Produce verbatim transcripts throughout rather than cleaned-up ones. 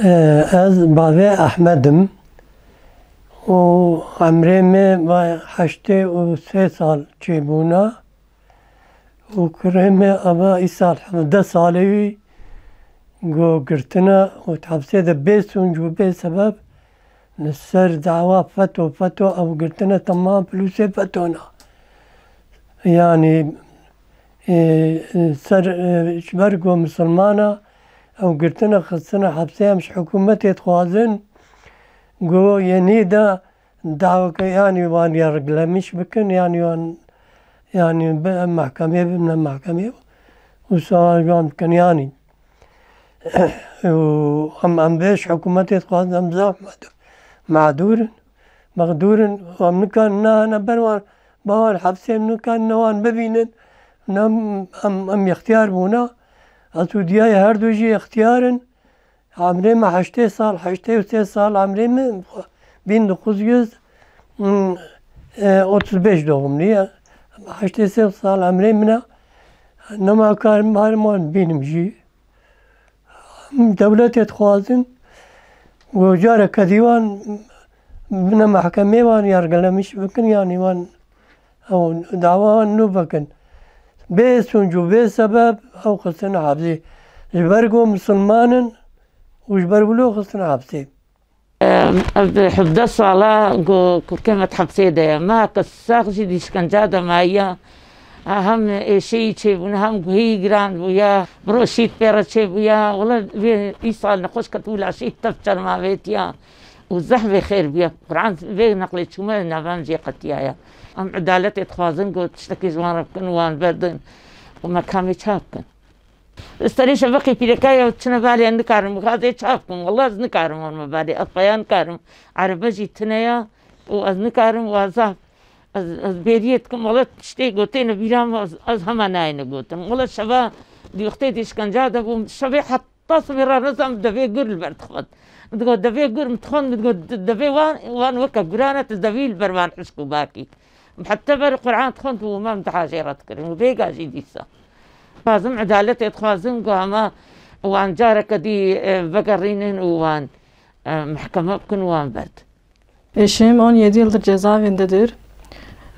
Ez bavê Ehmed im û emrê me va heştê û sê sal çêbûna û kurê me ava îsal hevdeh salê wî go girtine û di hepsê de bê sûnc û bê sebeb li ser dawa feto feto ew girtine temam plûsê feto na. Yanî, e, e, ser, e, ji ber ku misilmana ew girtine xistine hepsê em ji hikûmetê dixwazin ku yenî de daweke yanî wan ya reglemîş bikin, yanî wan, yanî bi mehkemê bimne mehkemê û sewal wan bikin yanî. Û em, em vê ji hikûmetê dixwazin, em zaf madu-, madûr in, mexdûr in, em nikarin nehane ber wan, ba wan hepsê em nikarin ne wan bibînin, ne em, em, em ixtiyar bûna. Ez û diyayê her du jî ixtiyar in. Emrê me heştê sal, heştê û sê sal emrê me, bin dokuz yüz otuz beş doğumlu ya. Heştê sê sal emrê min e. Nema karim harim wan bînim jî. Dewletê dixwazin, û careke dî wan bine mehkemê wan yargılamış bikin, yanî wan ew dawa wan nû bikin. Bê sûnc û bê sebeb ew xistin hevzî. Ji ber ku misilman in û ji ber wilo xistin hevzî. Em, ev hevdeh sala ku, ku kêmet hepsê de ye. Me ke sax jî di îşkenca de mayiya. Ha, hem êşeyî çêbûne, hem guheyî giran bûya, miroşît pê re çêbûya. Wele vê îsal nexweş ket wila şît tev çermavêtiya. Û zehf vê xêr bûya. Quran vê neqlê çûme nava em jê qetiyaya. Em edaletê dixwazin ku tiştekî ji wan re bikin û wan berdin. Û me kamê çap bikin. Serê şeveqê pîreka ye û çine balê, ez nikarim gazê çap kim. Wela ez nikarim wan me balê. Ez peya nikarim. Erebe jî tine ya û ez nikarim û ez zaf, ez, ez bêriyê dikim. Wela tiştê gotêne bîra me, ez, ez hema nayêne gotin. Wela şeva di wextê di îşkenca de bûm. Şevê heta sibê ra nizam devê gur li ber dixwend. Min digot devê gur min dixwend, min digot de-, devê wan, wan weke guran e, tu devî li ber wan hişk û bakî. Heta ber Quran dixwend û me em dihajê re dikirin û vêga jî dîsa. Lazim edaletê dixwazin ku hema wan careke dî, e, vegerînin û wan, e, mehkeme bikin û wan berdin. Eşim on yedi yıldır cezaevindedir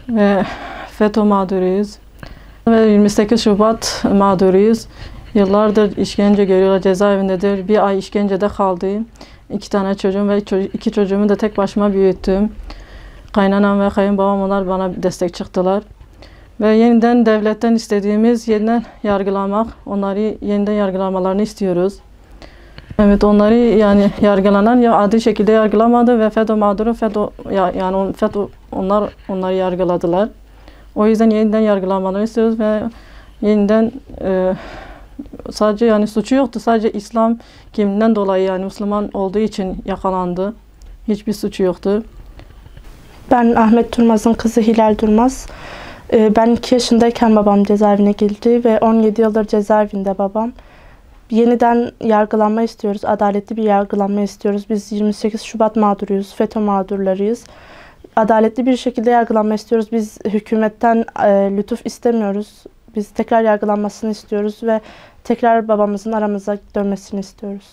ve feto mağduruyuz. Ve yirmi sekiz Şubat mağduruyuz. Yıllardır işkence görüyor, cezaevindedir. Bir ay işkencede kaldı. İki tane çocuğum ve ço-, iki çocuğumu da tek başıma büyüttüm. Kaynanam ve kayınbabam, onlar bana destek çıktılar. Ve yeniden devletten istediğimiz yeniden yargılamak, onları yeniden yargılamalarını istiyoruz. Evet, onları yani yargılanan ya adil şekilde yargılamadı ve feto mağduru, feto ya-, yani on-, feto, onlar onları yargıladılar. O yüzden yeniden yargılamalarını istiyoruz ve yeniden, e, sadece yani suçu yoktu. Sadece İslam kimliğinden dolayı, yani Müslüman olduğu için yakalandı. Hiçbir suçu yoktu. Ben Ahmet Durmaz'ın kızı Hilal Durmaz. Ee, ben iki yaşındayken babam cezaevine girdi ve on yedi yıldır cezaevinde babam. Yeniden yargılanma istiyoruz, adaletli bir yargılanma istiyoruz. Biz yirmi sekiz Şubat mağduruyuz, feto mağdurlarıyız. Adaletli bir şekilde yargılanma istiyoruz. Biz hükümetten, e, lütuf istemiyoruz. Biz tekrar yargılanmasını istiyoruz ve tekrar babamızın aramıza dönmesini istiyoruz.